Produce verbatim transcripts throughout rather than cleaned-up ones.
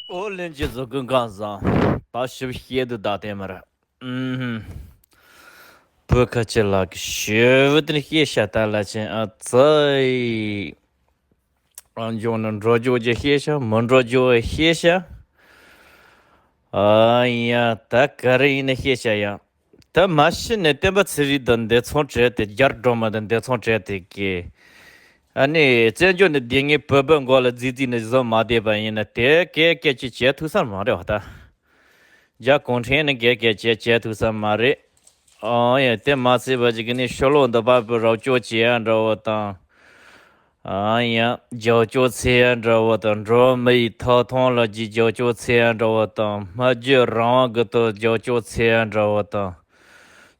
ཨོ་ལན་གྱི་བཟོ་ཀུན་གང་བཟང་། ད་ཞིབ་བཤད་དུ་བདག་བསྟན་མར། ཨུམ། བོད་ཁ་ཆེ་ལགས་ཀྱི་ཞུ་བོ་དེ་ནི་ཤེས་བྱ་ལྟར་ལ་ཆེན་ཨ་ཙི། ཨ་འཇོག་ན་འགྲོ་འཇོག་གི་ཤེས་བྱ། མི་འགྲོ་འཇོག་པའི་ཤེས་བྱ། ཨ་ཡ་ད་ག་རེ་ཡིན་ན་ཤེས་བྱ་ཡ། ད་མ་གཞི་ནས་བསྟན་པ་ཚེ་རིང་དང་འདི་ཚོང་བྲལ་ཏེ། རྒྱ་སྒྲོལ་མ་དང་འདི་ཚོང་བྲལ་ཏེ་གི། ཨ་ནི་བཙན་བྱོལ་ནས་བསྡད་མཁན་བོད་པའི་མགོ་ལ་རྫིག་རྫིག་ནས་བཟོ་མ་བསྡད་པ་ཡིན་ན། དེ་གས་སྐད་ཆ་བྱེད་ཐུབ་ས་མ་རེད་བ་ད། རྒྱ་གུང་ཁྲན་ནི་གས་སྐད་ཆ་བྱེད་ཐུབ་ས་མ་རེད། ཨོ་ཡ་དེ་མ་ཚད་པ་ཅིག་གི་ནི་ཕྱི་ལོགས་འདི་པ་བུ་རོགས་སྐྱོར་བྱེད་ཡ་འདྲ་བོ་དང་། ཨ་ཡ། རྒྱབ་སྐྱོར་འཚོལ་ཡ་འདྲ་བོ་དང་། འགྲོ་བ་མི་ཡི་ཐོབ་ཐང་ལ་རྒྱབ་སྐྱོར་འཚོལ་ཡ་འདྲ་བོ་དང་། སྨྲ་བརྗོད་རང་དབང་གི་ཐོག་རྒྱབ་སྐྱོར་འཚོལ་ཡ་འདྲ་བོ་དང་།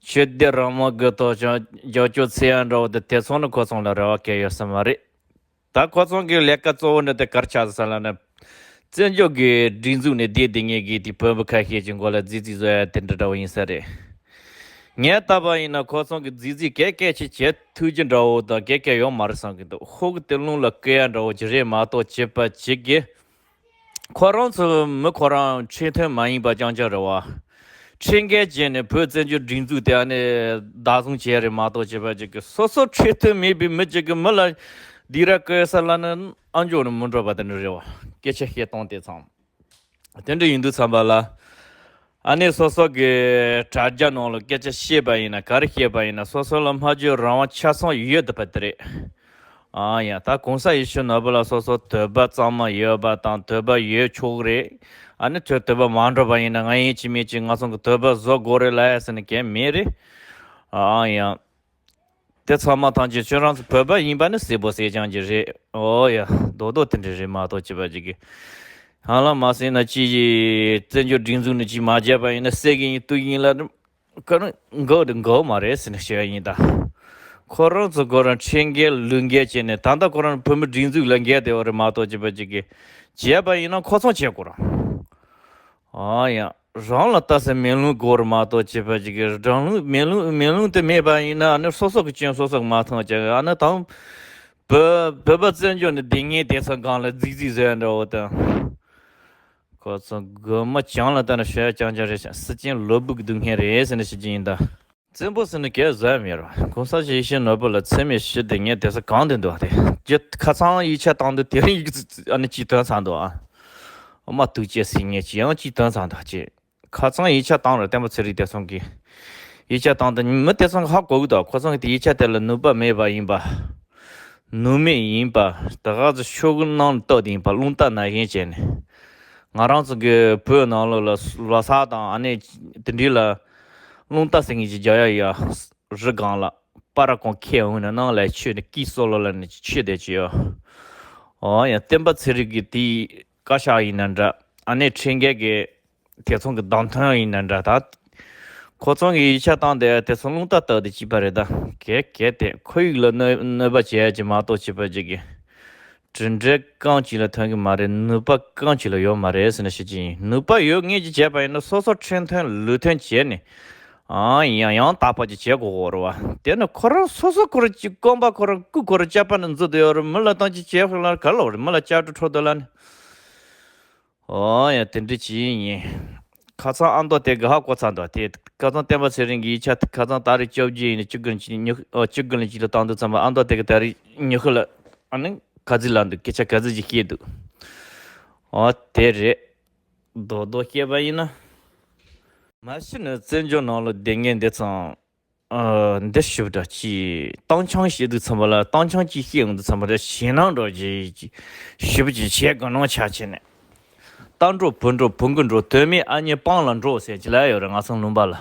ཆོས་དད་རང་དབང་གི་ཐོག་ཀྱང་རྒྱབ་སྐྱོར་འཚོལ་ཡ་འདྲ་བོ་དང་། དེ་ཚོ་ནི་ཁོ་ཚོ་ལ་རེ་བ་གང་ཡང་ཡོད་ས་མ་རེད། ད་ཁོ་ཚོ་གི་ལས་ཀ་གཙོ་བོ་ནི་དེ་ག་རེ་ཆགས་ཟེར་ལབ་ན། བཙན་བྱོལ་གི་སྒྲིག་འཛུགས་ནས་བསྡད་བསྡད་མཁན་གི་དེ་བོད་པ་ཁ་ཤས་ཀྱི་མགོ་ལ་རྫིག་རྫིག་བཟོ་ཡ་དེ་འདྲ་འདྲ་བོ་ཡིན་ས་རེད། ངས་བལྟས་པ་ཡིན་ན་ཁོ་ཚོ་གི་རྫིག་རྫིག་གས་སྐད་ཆ་བྱེད་ཐུབ་རྒྱུ་འདྲ་བོ་དང་གས་གས་ཡོད་མ་རེད་བསམ་གི་འདུག་ཧོ་གི་དེ་རླུང་ལ་བསྐུར་ཡ་འདྲ་བོ་ཅིག་རེད་མ་གཏོགས་བྱེད་པ་ཅིག་གི། ཁོ་རང་ཚོ་མི་ཁོ་རང་ཁྲིམས་མཐུན་མ་ཡིན་པ་རྐྱང་རྐྱང་རེད་བ། ཁྲིམས་འགལ་བྱས་ནས་བོད་བཙན་བྱོལ་སྒྲིག་འཛུགས་དེ་ཨ་ནི་བདག་བཟུང་བྱས་རེད་མ་གཏོགས་བྱེད་པ་ཅིག་གི། སོ་སོ་ཁྲིམས་མཐུན་མེད་པའི་མི་ཅིག་གི་མི་ལ་སྡིགས་ར་བསྐུལ་ས་ལབ་ན་ཨ་འཇོག་ནི་མི་འགྲོ་བ་དེ་འདྲ་རེད་བ། སྐད་ཆ་བཤད་སྟངས་དེ་ཚང་། དེ་འདྲ་ཡིན་དུས་ཙམ་པ་ལ། ཨ་ནི་སོ་སོ་གི་དྲ་རྒྱ་ནང་ལ་སྐད་ཆ་བཤད་པ་ཡིན་ན། ག་རེ་བཤད་པ་ཡིན་ན། སོ་སོ་ལ་སྨྲ་བརྗོད་རང་དབང་ཆ་ཚང་ཡོད་བསྡད་པ་དེ་རེད། ཨ་ཡ། ད་གོང་ས་ཡིད་བཞིན་ནོར་བུ་ལ་སོ་སོ་དད་པ་གཙང་མ་ཡོད་པ་དང་། དད་པ་ཡོད་ཆོག་རེད། ཨ་ནི་ཁྱོད་དད་པ་མ་འགྲོ་བ་ཡིན་ན་ང་ཡིན་གཅིག་མིན་གཅིག་ང་ཚོ་གི་དད་པ་བཟོ་དགོས་རེད་ལབ་ཡ་ཟེར་ནི་གས་མེད་རེད། ཨ་ཡ། དེ་ཚང་མ་ཐམས་ཅད་ཁྱོད་རང་ཚོ་བོད་པ་ཡིན་པ་ནི་གསལ་པོ་གསལ་རྐྱང་གི་རེད། ཨོ་ཡ། རྡོག་རྡོག་དེ་འདྲ་རེད་མ་གཏོགས་བྱེད་པ་ཅིག་གི། ཧ་ལམ་མ་ཟེར་ན་ཅིག་བཙན་བྱོལ་སྒྲིག་འཛུགས་ནས་ཅིག་མ་བྱས་པ་ཡིན་ན་བསད་གི་ཡིན་གཏུབ་གི་ཡིན་ལབ། ཁོ་རང་འགོག་དང་འགོག་མ་རེད་ཟེར་ནས་བཤད་ཡ་ཡིན་ད། ཁོ་རང་ཚོ་ཁོ་རང་ཁྲིམས་འགལ་ལུགས་འགལ་བྱས་ནས། ད་ལྟ་ཁོ་རང་བོད་མི་སྒྲིག་འཛུགས་ལ་འགལ་བསྡད་པ་རེད་མ་གཏོགས་བྱེད་པ་ཅིག་གི། བྱས་པ་ཡིན་ན་ཁོ་ཚོ་བྱེད་དགོས་ར། ཨ་ཡ། རང་ལ་ལྟ་ས་མེ་ལོང་དགོས་རེད་མ་གཏོགས་བྱེད་པ་ཅིག་གི། རང་ལུགས་མེ་ལོང་མེ་ལོང་དེ་མེད་པ་ཡིན་ན་ཨ་ནི་སོ་སོ་གི་སྐྱོན་སོ་སོ་གི་མ་མཐོང་བྱས། ཨ་ནི་དང་། བོད་བོད་པ་བཙན་བྱོལ་ནས་བསྡད་མཁན་དེ་ཚོ་སྒང་ལ་རྫིག་རྫིག་བཟོས་འདྲ་བོ་དང་། ཁོ་ཚོ་དགོས་མ་བྱང་ལ་ལྟ་ན་ཤོད་རྐྱང་རྐྱང་རེད་ཤག་སྲིད་ཀྱང་ལོ་སྦུག་སྡུག་མཁན་རེད་ཟེར་ནས་བཤད་ཀྱི་ཡིན་ད། བཙན་པོ་ཟེར་ནས་གས་བཟོ་ཡ་མེད་ར། གོང་ས་ཡིད་བཞིན་ནོར་བུ་ལ་མཚན་སྨད་ཞུ་བསྡད་མཁན་དེ་ཚོ་གང་དུ་འདུག་དེ། རྒྱུ་ཁ་སང་ཡིག་ཆ་བཏང་དུས་དེ་རིང་ཡིག་ཨ་ནི་ཅིག་ཐོན་ཚར་འདུག་ཨ། ཨ་མ་ཐུགས་རྗེ་ཟེར་མཁན་ཅིག་ཡང་ཅིག་ཐོན་ཚར་འདུག་ཅེས། ཁ་སང་ཡིག་ཆ་བཏང་ར་བསྟན་པ་ཚེ་རིང་བསྟན་སྲུང་གིས། ཡིག་ཆ་བཏང་དུས་མི་དེ་ཚོ་ཧ་གོ་གི་འདུག་ཁོ་ཚོ་གིས་དེ་ཡིག་ཆ་དེ་ལ་ནུས་པ་མེད་པ་ཡིན་པ། ནུས་མེད་ཡིན་པ། ད་ག་ཚོད་ཤོག་གུ་ནང་ལ་བཏབ་དེ་ཡིན་པ། རླུང་རྟ་ན་བཞིན་བྱས་ནས། ང་རང་ཚོ་གི་བོད་ནང་ལོགས་ལ་ལོ་གསར་དང་ཨ་ནི་དེ་འདྲའི་ལ་རླུང་རྟ་ཟེར་མཁན་ཅིག་རྒྱག་ཡ་ཡོད། རི་སྒང་ལ་པར་གོང་ཁེ་འོང་ནས་ནང་ལ་ཆུ་ནས་ཀི་སོ་ལོ་ལ་ནས་ཆུ་དེ་ཅི་ཡོད། ཨོ་ཡ། བསྟན་པ་ཚེ་རིང་གི་དེའི་བཀའ་ཤག་ཡིན་ན་འདྲ། ཨ་ནི་ཁྲིམས་འགལ་གི་དེ་ཚོ་གི་བདམས་ཐོན་ཡིན་ན་འདྲ་ད། ཁོ་ཚོ་གི་ཡིག་ཆ་བཏང་དེ་དེ་ཚོ་རླུང་རྟ་བཏབ་དེ་བྱས་པ་རེད་ད། གལ་གལ་ཏེ་ཁོར་ཡུག་ལ་གནོད་གནོད་པ་བྱེད་ཡ་ཅིག་མ་གཏོགས་བྱེད་པ་ཅིག་གི། གྲུབ་འབྲས་རྐང་གཅིག་ལ་ཐོན་གི་མ་རེད། ནུས་པ་རྐང་གཅིག་ལ་ཡོད་མ་རེད་ཟེར་ནས་བཤད་ཀྱི་ཡིན། ནུས་པ་ཡོད་ངེས་ཀྱི་བྱས་པ་ཡིན་ན་སོ་སོ་ཁྲིམས་མཐུན་ལུགས་མཐུན་བྱས་ནས། ཨང་ཡང་ཡང་དག་པ་ཅིག་བྱེད་དགོས་རེད་བ། དེ་ནི་ཁོ་རང་སོ་སོ་ཁོ་རང་གཅིག་རྐང་པ་ཁོ་རང་སྐུ་ཁོ་རང་ཅག་པ་ནི་འཛུལ་དུ་ཡོད་རེད། མི་ལ་བཏང་ཅིག་བྱེད་ཧུ་ལ་ག་ལ་བ་རེད། མི་ལ་ལྕགས་སྒྲོག་འཕྲོག་དུ་ལ་ནི། ཨོ་ཡ། དེ་འདྲ་ཅིག་ཡིན། ཁ་སང་ཨ་མདོ་དེ་གི་ཧ་གོ་ཚར་འདུག་དེ་ཁ་སང་བསྟན་པ་ཚེ་རིང་གི་ཡིག་ཆ་ཁ་སང་ཏ་རིག་བཅོ་བརྒྱད་ཡིན་ན་བཅུ་དགུ་ལ་ཅིག་ཉི་ཨོ་བཅུ་དགུ་ལ་ཅིག་ལ་བཏང་དུས་ཙམ་པ་ཨ་མདོ་དེ་གི་ཏ་རིག་ཉི་ཤུ་ལ་ཨ་ནི་ག་ཚོད་ལ་འདུག་སྐད་ཆ་ག་ཚོད་ཅིག་བཤད་འདུག་ཨོ་དེ་རེད། རྡོག་རྡོག་བཤད་པ་ཡིན་ན། མ་གཞི་ནས་བཙན་བྱོལ་ནང་ལ་བསྡད་མཁན་འདི་ཚང་། ཨ། འདི་ཞིབ་ཕྲ་ཅིག་བཏང་ཆང་བཤད་དུས་ཙམ་པ་ལ་བཏང་ཆང་ཅིག་བཤད་ཡོང་དུས་ཙམ་པ་ལ་ཞེད་སྣང་འདྲ་ཅིག་ཞེ་པོ་ཅིག་བྱེད་དགོས་སྣང་ཆགས་བྱས་ནས། རྟ་འགྲོ་བུ་འགྲོ་བུ་གུ་འགྲོ་དོན་མེད་ཨ་མྱེས་སྤང་ལ་འགྲོ་ཟེར་གྱི་ལ་ཡོད་རེད། ང་ཚོ་ལུང་པ་ལ།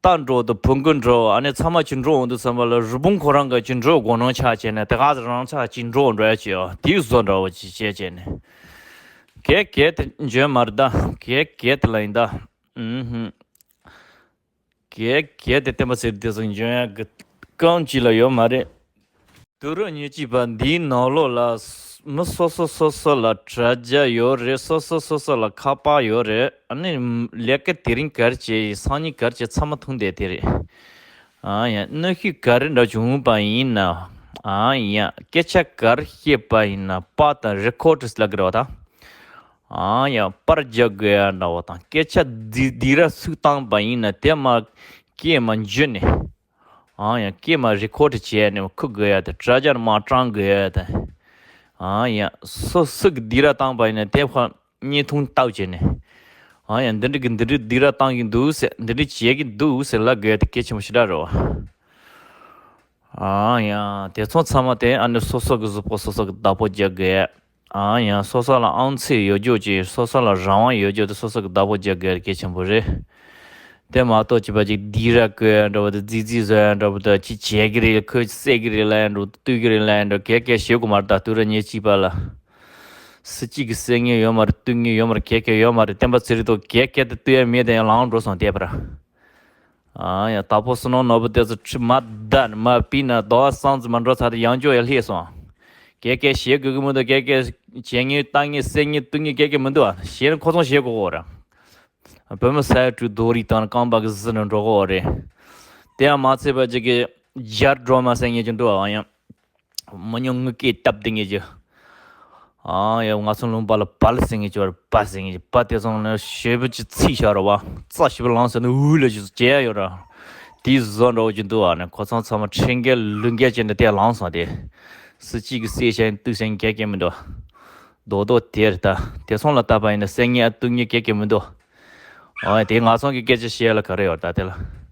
རྟ་འགྲོ་དང་བུ་གུ་འགྲོ་ཨ་ནི་ཚང་མ་ཅིག་འགྲོ་འོང་དུས་ཙམ་པ་ལ་རི་བོང་ཁོ་རང་ག་ཅིག་འགྲོ་དགོས་སྣང་ཆགས་བྱས་ནས་དེ་ག་ཚོད་རང་ཚ་ཅིག་འགྲོ་འགྲོ་ཡ་ཅིག་ཡོད་དེའི་བཟོ་འདྲ་བོ་ཅིག་བྱས་བྱས་ནས། གས་གས་དེ་འཇོན་མ་རེད་ད། གས་གས་དེ་ལ་ཡིན་ད། ཨུམ་ཧུམ། གས་གས་དེ་བསྟན་པ་ཚེ་རིང་བསྟན་སྲུང་འཇོན་ཡག་གི་རྐང་གཅིག་ལ་ཡོད་མ་རེད། དུས་རབས་ཉེར་གཅིག་པ་འདིའི་ནང་ལོགས་ལ་མི་སོ་སོ་སོ་སོ་ལ་དྲ་རྒྱ་ཡོད་རེད། སོ་སོ་སོ་སོ་ལ་ཁ་པར་ཡོད་རེད། ཨ་ནི་ལས་ཀ་དེ་རིང་ག་རེ་བྱས་ཡིན་སང་ཉིན་ག་རེ་བྱས་ཚང་མ་མཐོང་བསྡད་དེ་རེད། ཨ་ཡ་གནོན་ཤུགས་ག་རེ་འདྲ་བྱུང་བ་ཡིན་ན། ཨ་ཡ་སྐད་ཆ་ག་རེ་བཤད་པ་ཡིན་ན་པར་དང་རི་ཁོར་ཌི་ལབ་གི་རེད་བ་ད། ཨང་ཡང་པར་རྒྱག་དགོས་ཡ་འདྲ་བོ་དང་སྐད་ཆ་འདི་འདི་ར་ཚུགས་བཏང་པ་ཡིན་ན་དེ་མ་སྐད་མ་འཇུ་ནས། ཨང་ཡང་སྐད་མ་རི་ཁོ་ཌི་བྱས་ནས་ཁུག་དགོས་ཡ་དེ་དྲ་རྒྱར་མ་སྤྲང་དགོས་ཡ་དེ། ཨང་ཡང་སུ་སུ་གི་འདི་ར་བཏང་པ་ཡིན་ན་དེ་ཁོ་བརྙན་ཐུང་བཏབ་བྱས་ནས། ཨང་ཡང་འདི་འདྲ་གི་འདི་འདྲ་འདི་ར་བཏང་གི་འདུག་ཟེར། འདི་འདྲ་བྱེད་ཀྱི་འདུག་ཟེར་ལབ་དགོས་ཡ་དེ་གལ་ཆེན་པོ་ཞེ་དྲག་རེད་བ། ཨང་ཡང་དེ་ཚོ་ཚང་མ་དེ་ཨ་ནི་སོ་སོ་གི་གཟུགས་པོ་སོ་སོ་གི་བདག་པོ་རྒྱག་དགོས། ཨང་ཡང་སོ་སོ་ལ་ཨང་ཚད་ཡོད་རྒྱུ་ཅིག་སོ་སོ་ལ་རང་དབང་ཡོད་རྒྱུ་དེ་སོ་སོ་གི་བདག་པོ་རྒྱག་དགོས་གལ་ཆེན་པོ་རེད། དེ་མ་གཏོགས་ཅི་པ་ཅིག་སྡིགས་ར་བསྐུལ་ཡ་འདྲ་བོ་དང་རྫིག་རྫིག་བཟོ་ཡ་འདྲ་བོ་དང་ཅི་བྱེད་ཀྱི་རེད། ཁོས་བསད་ཀྱི་རེད་ལབ་ཡ་འདྲ་བོ་དང་བཏུལ་གྱི་རེད་ལབ་ཡ་འདྲ་བོ་གལ་གལ་བྱེད་དགོས་མ་རེད། ད་དུས་ར་ཉེ་གཅིག་པ་ལ་སུ་གཅིག་གིས་བསད་མཁན་ཡོད་མ་རེད། བཏུལ་མཁན་ཡོད་མ་རེད། གལ་གལ་ཡོད་མ་རེད། བསྟན་པ་ཚེ་རིང་ཐོག་གལ་གལ་དུ་བཏུལ་ཡ་མེད་དེ་ཡང་ལངས་འགྲོ་སོང་བལྟས་པ་ར། ཨ་ཡ་དྭགས་པོ་བསོད་ནམས་ནོར་བུ་དེ་ཚོ་ཁྲི་མ་བདའ་ནས་མ་ཕུད་ན་རྡོ་བ་སངས་རྒྱས་མ་འགྲོ་ཚར་དེ་ཡང་བསྐྱར་ཡར་སླེབས་སོང་། གལ་གལ་བྱེད་དགོས་ཀྱི་མི་འདུག་གལ་གལ་བྱེད་མཁན་བཏང་མཁན་བསད་མཁན་བཏུལ་མཁན་གལ་གལ་མི་འདུག་ཨ་བྱས་ན་ཁོ་ཚོ་བྱེད་དགོས་གོ་ར། བོད་མི་ས་ཡ་དྲུག་རྡོ་རིགས་དང་རྐང་པ་གི་གཟི་ནས་འགྲོ་གོ་རེད། དེ་ཡང་མ་ཚད་པ་ཅིག་གི་རྒྱ་སྒྲོལ་མ་ཟེར་མཁན་ཅིག་འདུག་ཨ་ཡང་། མི་ཉུང་ངུ་སྐད་སྟབས་བདེ་ངེས་ཀྱི། ཨང་ཡ་ང་ཚོ་ལུང་པ་ལ་བལ་ཟེར་ངེས་ཀྱི་བར་བལ་ཟེར་ངེས་ཀྱི་བལ་དེ་ཚོ་ནི་ཞེ་པོ་ཅིག་ཚིག་ཤར་བ་རྩ་ཞེ་པོ་ལངས་ཟེར་ནི་འུ་ལ་ཞིག་བྱས་ཡོད་ར། དེའི་བཟོ་འདྲ་བོ་ཅིག་འདུག་ཨ་ནི་ཁོ་ཚང་ཚང་མ་ཁྲིམས་འགལ་ལུགས་འགལ་ཅན་འདྲ་དེ་ལངས་སོང་དེ། སུ་གཅིག་གིས་བསད་བྱས་བཏུལ་བྱས་གལ་གལ་མི་འདུག་རྡོག་རྡོག་དེ་རེད་ད། དེ་ཚོང་ལ་བལྟས་པ་ཡིན་ན་བསད་མཁན་བཏུལ་མཁན་གལ་གལ་མི་འདུག་ཨོ་དེ་ང་ཚང་གི་སྐད་ཆ་བཤད་ལ་ག་རེ་ཡོད་ད་དེ་ལ།